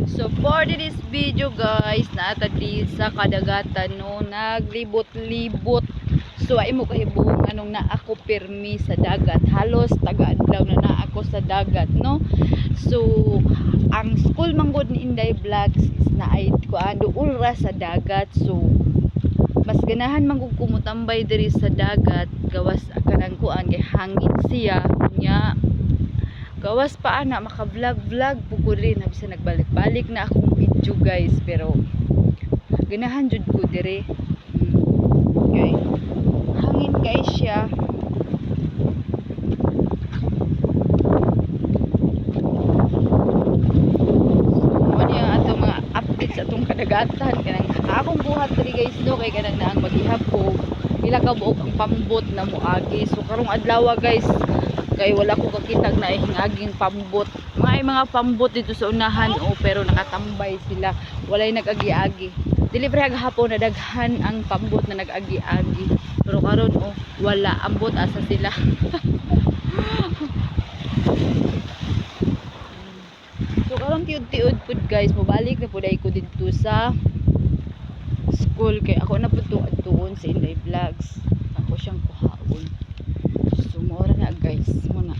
So for this video, guys, naa ta di sa kadagatan, no, naglibot-libot. So ay mo kahibong anong naa ako pirmi sa dagat. Halos taga-adlaw na naa ako sa dagat, no. So ang school manggod ni Inday Vlogs is naay kuan, duol ra sa dagat. So mas ganahan man gud ko motambay diri sa dagat, gawas kanang kuan kay hangin siya nya. Gawas pa ana, maka vlog vlog pud ko rin bisan nagbalik-balik na akong video, guys, pero ganahan jud ko diri. Okay, hangin kay siya. So ano yung atong mga update sa atong kadagatan? Kanang akong buhat diri, guys, no, kay kanang naang maghihap ko pila ka buok ang pambot na moagi. So karong adlaw, guys, kay wala ko kakitag na hingaging pambot. Mga ay mga pambot dito sa unahan, oh, pero nakatambay sila, walay nag-agi-agi. Dili pa hapon na daghan ang pambot na nag-agi-agi, pero karon, oh, wala. Ambot asa sila. So karon tiud-tiud pud, guys, mobalik na pud ay ko didto sa school kay ako na pud to adtuon sa Inday Vlogs, ako siyang kuhaon. So mao ra na, guys, mo na.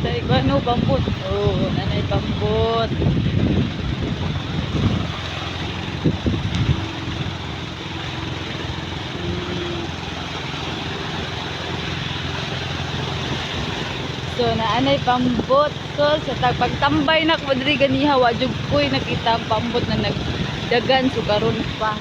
Natay ko ano pambot. Oh, nanay pambot. So naanay pambot. So sa pagtambay na ko diri ganiha wa jud koy nakita ang pambot na nagdagan so karon pa.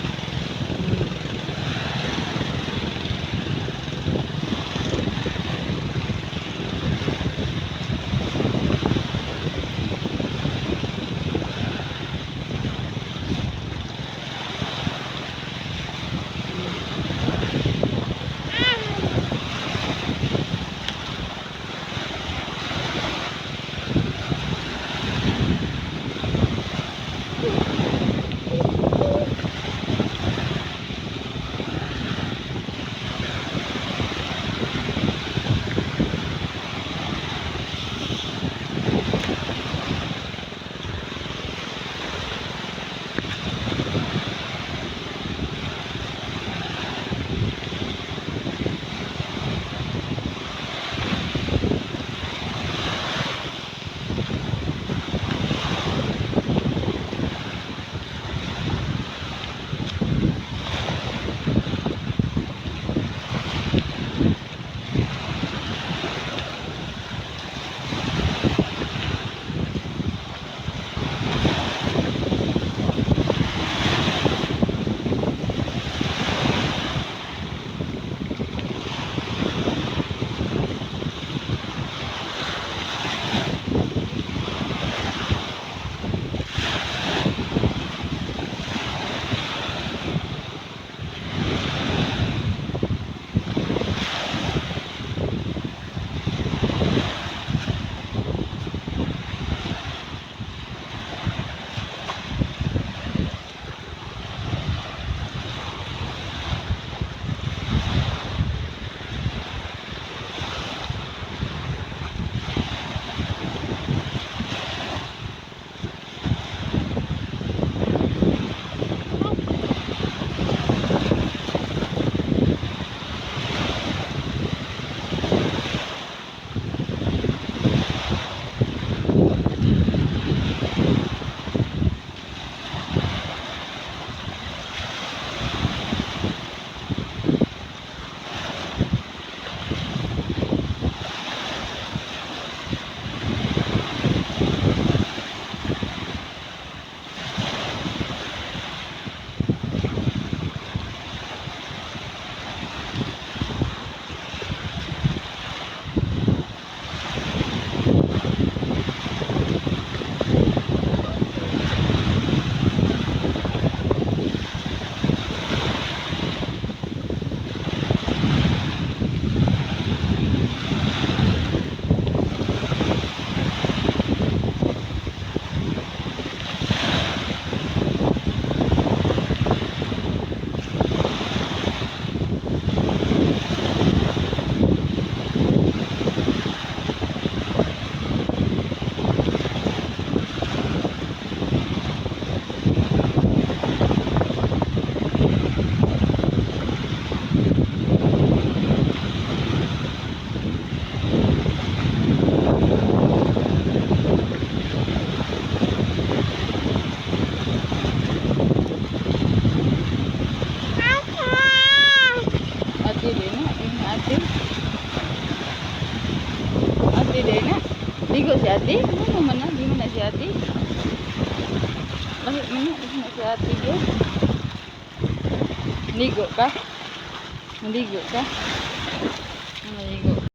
Ate din na, din na ate. Ate din na. Ligo si ate. Ano man na, di man na si ate. Bakit man na, di na si ate gyud. Ligo ka? Naligo ka?